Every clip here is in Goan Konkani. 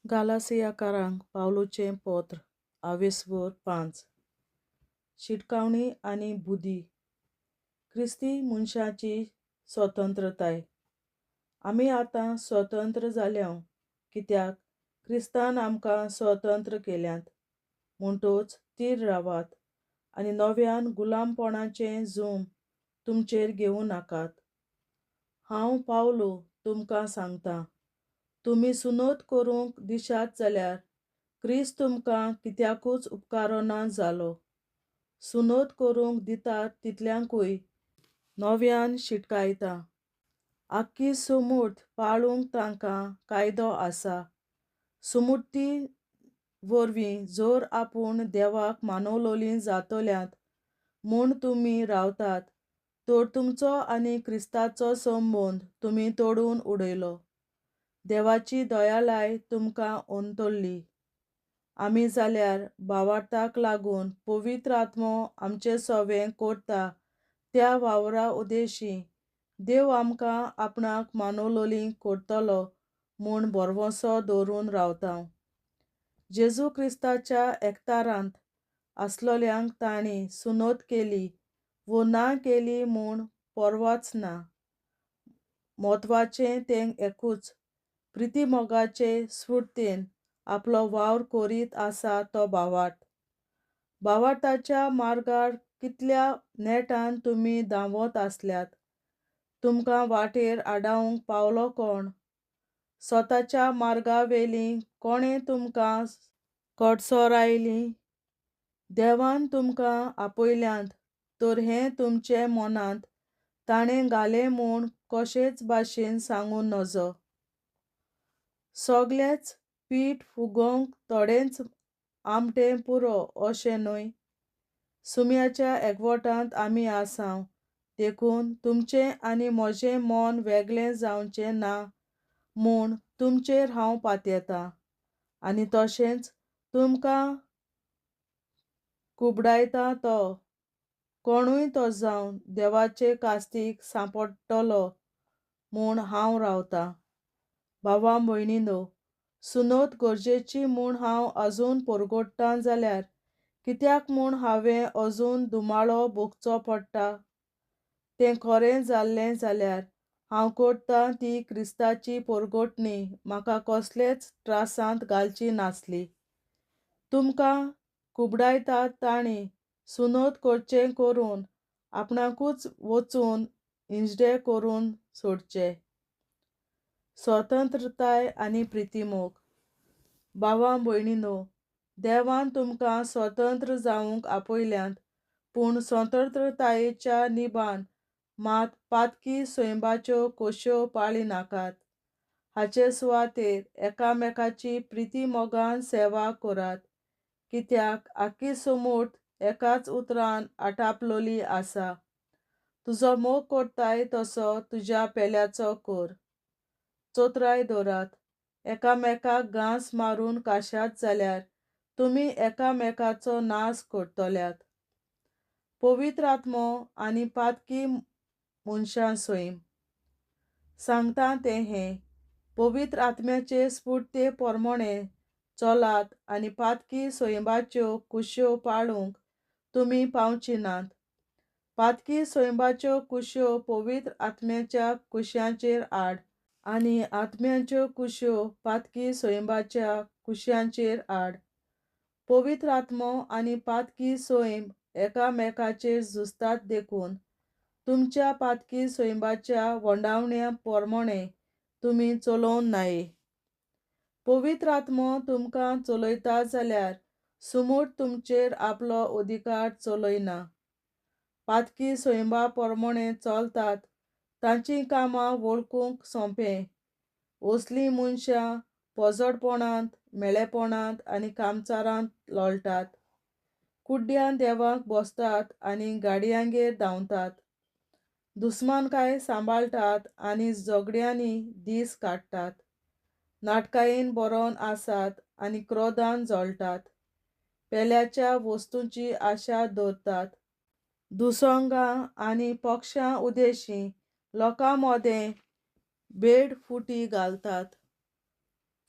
गालासियाकारांक पावलूचें पत्र, आवेस्वोर 5. शिटकावणी आनी बुदी. क्रिस्ती मनशाची स्वतंत्रताय. आमी आतां स्वतंत्र जाल्यांव, कित्याक क्रिस्तान आमकां स्वतंत्र केल्यांत. म्हणटोच थीर रावात आनी नव्यान गुलामपणाचें जूम तुमचेर घेवं नाकात. हांव पावलू तुमकां सांगतां, तुमी सुनोत करूंक दिशात जाल्यार क्रिस्त तुमकां कित्याकूच उपकारना जालो. सुनोत करूंक दितात तितल्यांकूय नव्यान शिटकायतां. आख्खी सुमूर्त पाळूंक तांकां कायदो आसा. सुमुर्ती वरवीं जर आपूण देवाक मानवलोलीं जातल्यांत म्हूण तुमी रावतात तर तुमचो आनी क्रिस्ताचो संबंद तुमी तोडून उडयलो. देवाची दयालाय तुमकां अंतरली. आमी जाल्यार भावार्थाक लागून पवित्र आत्मो आमचे सवें करता त्या वावरा उदेशी देव आमकां आपणाक मानवलोलीं करतलो म्हूण भरवंसो दवरून रावता. जेजू क्रिस्ताच्या एकतारांत आसलोल्यांक तांणी सुनोत केली वो ना केली म्हूण पर्वाच ना. म्हत्वाचें तें एकूच, प्रितीमोगाचे स्फुर्तीन आपलो वावर करीत आसा तो भावार्थ. भावार्थाच्या मार्गार कितल्या नेटान तुमी धांवत आसल्यात. तुमकां वाटेर आडावंक पावलो कोण? स्वताच्या मार्गावेलीं कोणें तुमकां कडसरायलीं? देवान तुमकां आपयल्यांत तर हें तुमचे मनांत ताणें घालें म्हूण कशेच भाशेन सांगूं नजो. सगलेच पीठ फुगोवंक थोडेंच आमटें पुरो अशें न्हय. सुम्याच्या एकवटांत आमी आसांव, देखून तुमचें आनी म्हजें मन वेगळें जावचें ना म्हूण तुमचेर हांव पातयेतां. आनी तशेंच तुमकां कुबडायता तो कोणूय तो जावन देवाचे कास्तीक सांपडटलो म्हूण हांव रावतां. भावा भयणीनो, सुनोत गरजेची म्हूण हांव अजून परगट्टां जाल्यार कित्याक म्हूण हांवें अजून धुमाळो भोगचो पडटा? तें खरें जाल्लें जाल्यार हांव करतां ती क्रिस्ताची परगटणी म्हाका कसलेच त्रासांत घालची नासली. तुमकां कुबडायतात तांणी सुनोत करचें करून आपणाकूच वचून इंजडे करून सोडचे. स्वतंत्रताय आनी प्रितीमोग. भावा भयणीनो, देवान तुमकां स्वतंत्र जावंक आपयल्यांत, पूण स्वतंत्रतायेच्या निबान मात पातकी सैंबाच्यो कोश्यो पाळी नाकात. हाचे सुवातेर एकामेकाची प्रितीमोगान सेवा करात, कित्याक आख्खी सुमूर्त एकाच उतरान आटापलोली आसा. तुजो मोग करताय तसो तुज्या पेल्याचो कर. चोत्राय दवरात, एकामेकाक घांस मारून काशात जाल्यार तुमी एकामेकाचो नाश करतल्यात. पवित्र आत्मो आनी पातकी मनशां सैम. सांगता तें हें, पवित्र आत्म्याचे स्फुर्ते प्रमाणें चलात आनी पातकी सैंबाच्यो कुश्यो पाळूंक तुमी पावची नात. पातकी सैंबाच्यो कुश्यो पवित्र आत्म्याच्या कुश्यांचेर आड आनी आत्म्याच्यो कुश्यो पातकी सैंबाच्या कुश्यांचेर आड. पवित्र आत्मो आनी पातकी सैम एकामेकाचेर झुजतात, देखून तुमच्या पातकी सैंबाच्या वंडावण्या प्रमाणें तुमी चलोवन नाये. पवित्र आत्मो तुमकां चलयता जाल्यार सुमूर्त तुमचेर आपलो अधिकार चलयना. पातकी सैंबा प्रमाणें चलतात तांचीं कामां वळखूंक सोंपें. असलीं मनशां पोजडपणांत, मेळेपणांत आनी कामचारांत लोळटात. कुड्ड्यां देवाक बसतात आनी गाडयांगेर धांवतात. दुस्मानकाय सांबाळटात आनी झगड्यांनी दीस काडटात. नाटकायेन बरोवन आसात आनी क्रोधान जळटात. पेल्याच्या वस्तूंची आशा दवरतात. दुसंगां आनी पक्षां उदेशीं लोकां मदें बेड फुटी घालतात.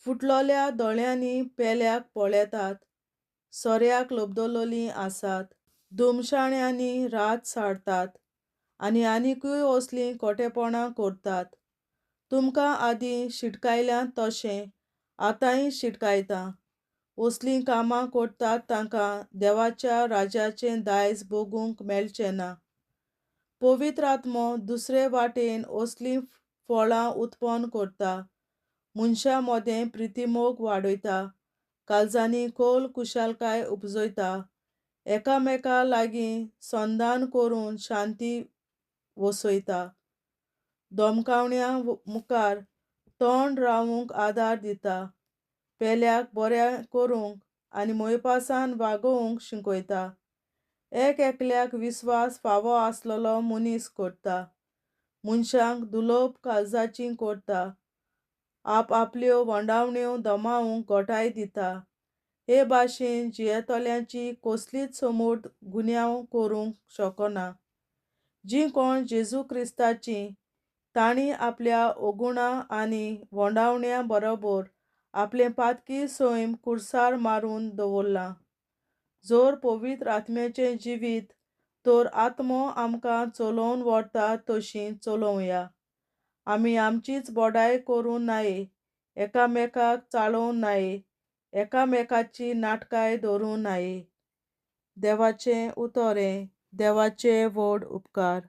फुटलोल्या दोळ्यांनी पेल्याक पळेतात, सोऱ्याक लब्दलोलीं आसात, धुमशाण्यांनी रात सारतात आनी आनिकूय असलीं खोटेपणां करतात. तुमकां आदीं शिटकायल्यात तशें आतांय शिटकायतां, असलीं कामां करतात तांकां देवाच्या राज्याचें दायज भोगूंक मेळचें ना. पवित्र आत्मो दुसरे वाटेन असलीं फळां उत्पन्न करता, मनशां मदें प्रितीमोग वाडयता, काळजांनी खोल खुशालकाय उपजयता, एकामेका लागीं संदान करून शांती वसयता, धमकावण्या मुखार तोंड रावूंक आदार दिता, पेल्याक बरें करूंक आनी मोयपासान वागोवंक शिकयता, एक एकल्याक विस्वास फावो आसलेलो मनीस करता, मनशांक दुलोब काळजाचीं करता, आप आपल्यो वंडावण्यो दमावंक घटाय दिता. हे भाशेन जियेतल्यांची कसलीच समूर्त गुन्यांव करूंक शकना. जीं कोण जेजू क्रिस्ताचीं तांणी आपल्या अगुणा आनी वंडावण्या बरोबर आपलें पातकी सैम कुर्सार मारून दवरलां. जर पवित्र आत्म्याचें जिवीत तर आत्मो आमकां चलोवन व्हरता तशी चलोवया. आमी आमचीच बडाय करूं नये, एकामेकाक चाळोवं नये, एकामेकाची नाटकाय धरूं नये. देवाचें उतर हें. देवाचे व्हड उपकार.